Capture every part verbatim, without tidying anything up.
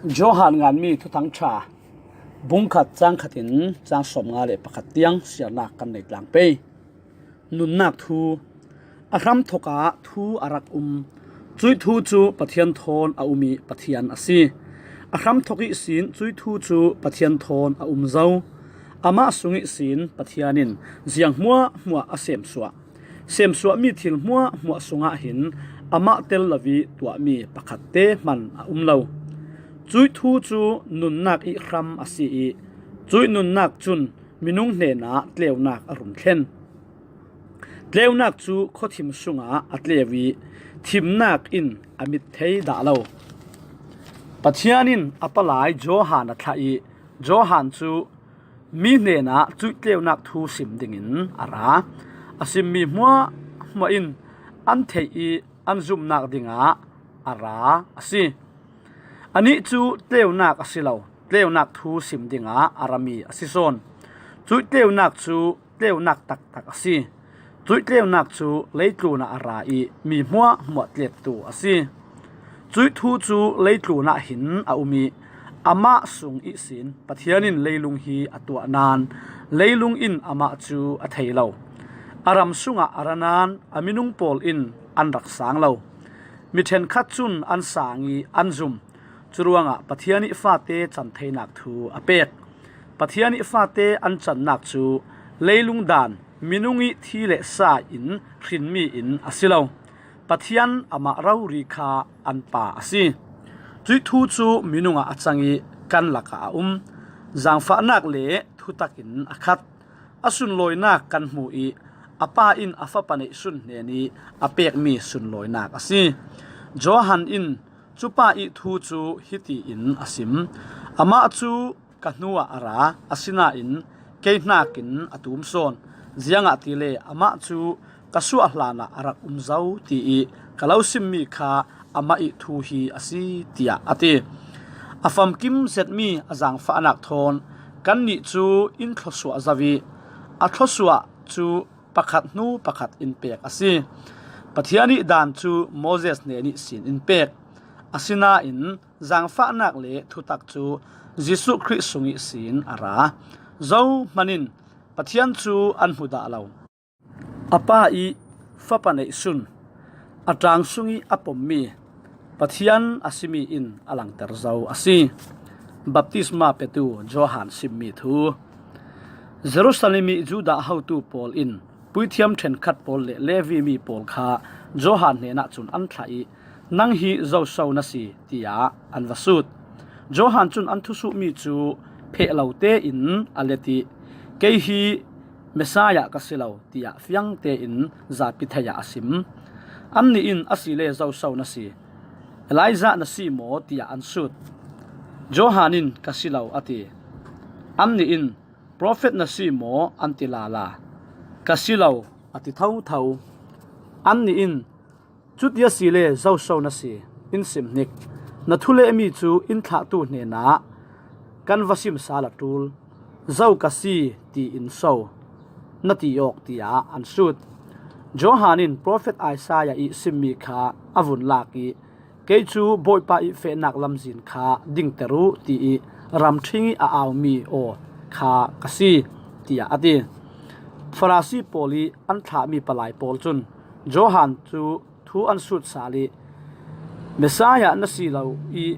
Johan nganmi Thuthangṭha bung khat cang khatin cang sawmnga le pakhat tiang siarnak kan nei tlang pei. Nunnak thu. A hram thokah thu a rak um. Cuih thu cu Pathian thawn a um ih Pathian a si. A hram thok ihsin cuih thu cu Pathian thawn a um zo. Amah sung ihsin Pathian in ziang hmuahhmuah a semsuah. Semsuahmi thil hmuahhmuah sungah hin amah tel lo ih tuahmi pakhat te hman a um lo. Cuih thu cu nunnak ih hram a si ih cuih nunnak cun minung hnenah tleunak a run thlen. Tleunak cu khuathim sungah a tleu ih thimnak in a mit thei dah lo. Pathian in a palai Johan a thlah ih Johan cu mi hnenah cuih tleunak thu sim dingin a ra. A simmi hmuahhmuah in an theih ih an zumhnak dingah a ra a si. Anih cu tleunak a si lo, tleunak thu sim dingah a rami a si sawn. Cuih tleunak cu tleunak taktak a si. Cuih tleunak cu leitlun ah a ra ih mi hmuahhmuah tlettu a si. Cuih thu cu leitlun ah hin a um ih amah sung ihsin Pathian in leilung hi a tuah nain leilung in amah cu a thei lo. A ram sungah a ra nain a minung pawl in an rak sang lo. Mi ṭhenkhat cun an sang ih an zum. Curuangah Pathian ih faate can theinak thu a pek. Pathian ih faate an cannak cu leilung dan minung ih thi le sa in hrinmi in a si lo. Pathian amah rori kha an Pa a si. Cuih thu cu minung ah a cang ih kan lakah a um. Zaangfahnak le thutak in a khat. A sunlawinak kan hmu ih a Pa in a Fapa neihsun hnen ih a pekmi sunlawinak a si. Johan in cupa ih thu cu hiti in a sim. Amah cu ka hnuah a ra, asinain kei hnakin a tum sawn. Ziangahtile amah cu ka suah hlanah a rak um zo, tiih ka lo simmi kha amah ih thu hi a si, tiah a ti. A famkim zetmi a zaangfahnak thawn kannih cu in thluasuah zo ih a thluasuah cu pakhat hnu pakhat in pek a si. Pathian ih dan cu Moses hnen ihsin in pek. Asinain zaangfahnak le thutak cu Jesuh Khrih sung ihsin a ra. Zohman in Pathian cu an hmu dah lo. A Pa ih Fapa neihsun a ṭaang sungih a pommi Pathian a simi in a langter zo a si. Baptisma petu Johan simmi thu. Jerusalem ih Judah hotu pawl in puithiam ṭhenkhat pawl le Levi mi pawl kha Johan hnenah cun an thlah ih, "Nang hi zoso na si?" tiah an va sut. Johan cun an thusuhmi cu pheh lo tein a let ih, "Kei hi Messiah ka si lo," tiah fiang tein zapi thei ah a sim. Annih in, "Asile zoso na si? Elijah na si maw?" tiah an sut. Johan in, "Ka si lo," a ti. Annih in, "Profet na si maw?" an ti lala. "Ka si lo," a ti thotho. Annih in, "Cuti asile zoso na si? In sim hnik. Na thu le mi cu in thlahtu hnenah kan va sim sal a ṭul. Zo ka si tiin so na ti awk?" tiah an sut. Johan in profet Isaiah ih simmi kha a vun lak ih, "Kei cu Bawipa ih fehnak lamzin kha dingter uh, tiih ramṭhing ih a aumi aw kha ka si," tiah a ti. Farasi pawl ih an thlahmi palai pawl cun Johan cu thu an sut sal ih, "Messiah na si lo ih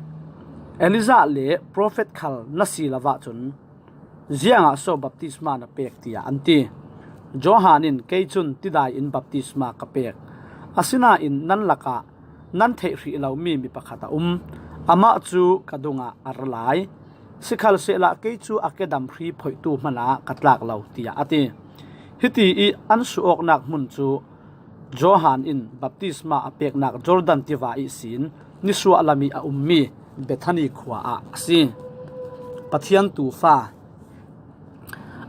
Elijah le profet khal na si lo ahcun, ziangah so baptisma na pek?" tiah an ti. Johan in, "Kei cun tidai in baptisma ka pek. Asinain nan lakah nan theih hrih lomi mi pakhat a um. Amah cu ka dungah a ra lai. Sikhalsehla kei cu a kedam hri phoihtu hmanah ka tlak lo," tiah a ti. Hiti ih an suh awknak hmun cu Johan in baptisma a peknak Jordan tiva ihsin nisuah lam ih a ummi Bethani khua ah a si. Pathian tuufa.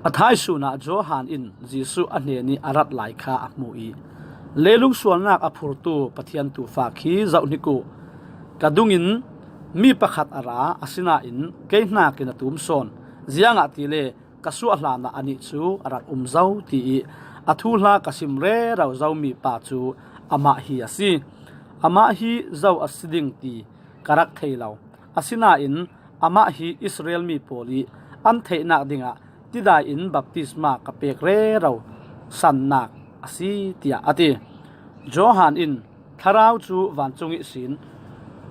A thaisun ah Johan in Jesuh a hnen ih a rat lai kha a hmuh ih, "Leilung sualnak a phurtu Pathian tuufa khi zoh hnik uh. Ka dungin mi pakhat a ra, asinain kei hnakin a tum sawn. Ziangahtile ka suah hlanah anih cu a rak um zo, tiih a thuhla ka sim rero zomi pa cu amah hi a si. Amah hi zo a si ding ti ka rak thei lo. Asinain amah hi Israel mi pawl ih an theihnak dingah tidai in baptisma ka pek rero sannak a si, tiah a ti. Johan in, Thlarau cu vancung ihsin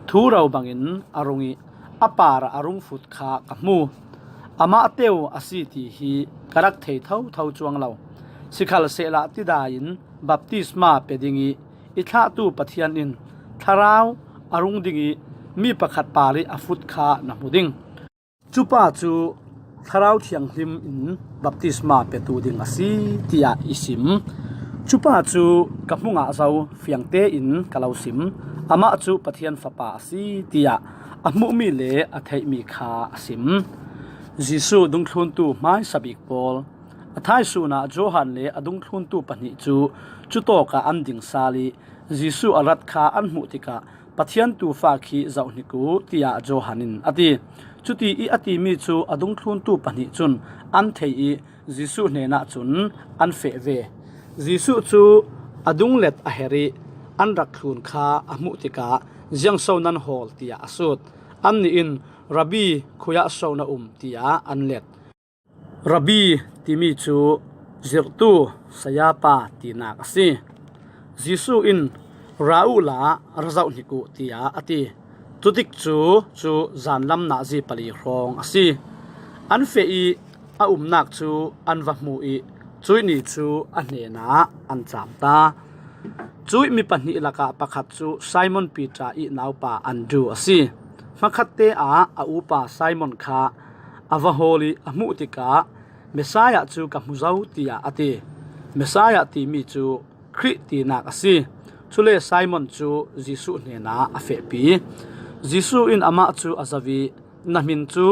thu ro bangin a rung ih a parah a rung fut kha ka hmu. Amah teu a si ti hi ka rak thei thotho cuang lo. Sikhalsehla tidai in baptisma pe ding ih i thlahtu Pathian in Thlarau a rung ding ih mi pakhat par ih a fut kha na hmu ding. Cupa cu Thlarau Thianghlim in baptisma petu ding a si, tiah i sim. Cupa cu ka hmu ngah zo fiang tein ka lo sim. Amah cu Pathian Fapa a si, tiah a hmuhmi le a theihmi kha a sim. Jesuh dungthluntu hmaisa bik pawl. A thaisun ah Johan le a dungthluntu pahnih cu cutawk ah an ding sal ih Jesuh a rat kha an hmuh tikah, Pathian tuufa khi zoh hnik uh, tiah Johan in a ti. Cuti ih a timi cu a dungthluntu pahnih cun an thei ih Jesuh hnenah cun an feh ve. Jesuh cu a dunglet a herh ih an rak thlun kha a hmuh tikah, ziangso nan hawl, tiah a sut. Annih in, Rabbi, khuiah so na um, tiah an let. Rabbi timi cu zirhtu, sayapa tinak a si. Jesuh in, ra uhla ra zoh hnik uh, tiah a ti. Cutikcu cu zanlam nazi pali hrawng a si. An feh ih a umnak cu an va hmu ih cuih ni cu a hnenah an caam ta. Cuih mi pahnih lakah pakhat cu Simon Piter ih naupa Andru a si. Hmakhatte ah a upa Simon kha a va hawl ih a hmuh tikah, Messiah cu ka hmu zo, tiah a ti. Messiah timi cu Khrih tinak a si. Cule Simon cu Jesuh hnenah a fehpi. Jesuh in amah cu a zoh ih, na hmin cu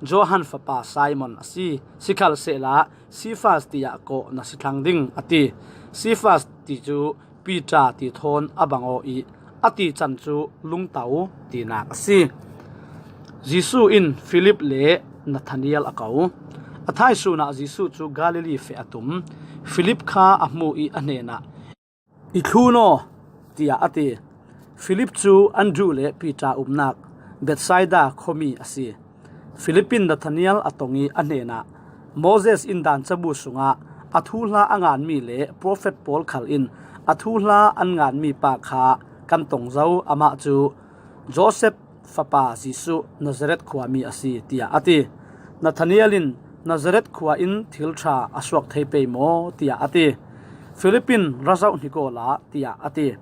Johan fapa Simon a si. Sikhalsehla Sifas tiah kawh na si thlang ding, a ti. Sifas ti cu Piter ti thawn a bang aw ih a tican cu lungto tinak a si. Jesuh in Filip le Nathaniel a ko. A thaisun ah Jesuh cu Galilee feh a tum. Filip kha a hmu ih a hnenah, i thlun aw, tiah a ti. Filip cu Andru le Piter umnak Bethsaida khuami a si. Filip in Nathaniel a tong ih a hnenah, Moses in Daan cabu sungah a thuhla a nganmi le profet pawl khal in a thuhla an nganmi pa kha kan tong zo, amah cu Josef fapa Jesuh Nazareth khuami a si, tiah a ti. Nathaniel in, Nazareth khua in thil ṭha a suak thei pei maw, tiah a ti. Filip in, ra zoh hnik awla, tiah a ti.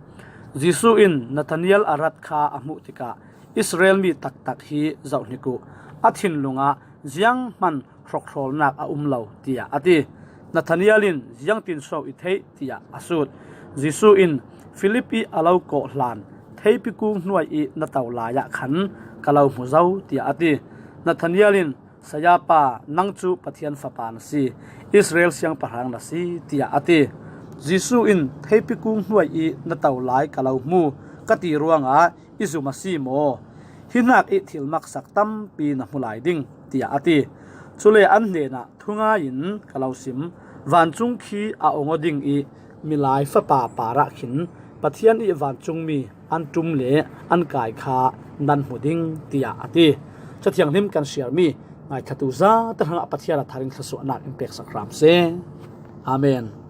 Jesuh in Nathaniel a rat kha a hmuh tikah, Israel mi taktak hi zoh hnik uh, a thinlung ah zianghman hrokhrawlnak a um lo, tiah a ti. Nathaniel in, ziangtin so i theih, tiah a sut. Jesuh in, Filip ih a lo kawh hlan theipi kung hnuai ih na to lai ah khan ka lo hmu zo, tiah a ti. Nathaniel in, Sayapa, nang cu Pathian Fapa na si, Israel siangpahrang na si, tiah a ti. Jesuh in, theipi kung hnuai ih na to lai ka lo hmu, ka ti ruangah i zum a si maw? Hi hnak ih thil maksak tampi na hmu lai ding, tiah a ti. Cule an hnenah, thungai in ka lo sim, vancung khi a ong aw ding ih Milai Fapa parah khin Pathian ih vancungmi an ṭum le an kai kha nan hmu ding, tiah a ti. Cathianghlim kan siarmi ngaithlatu zate hrangah Pathian a tharin thluasuahnak in peksak hram seh. Amen.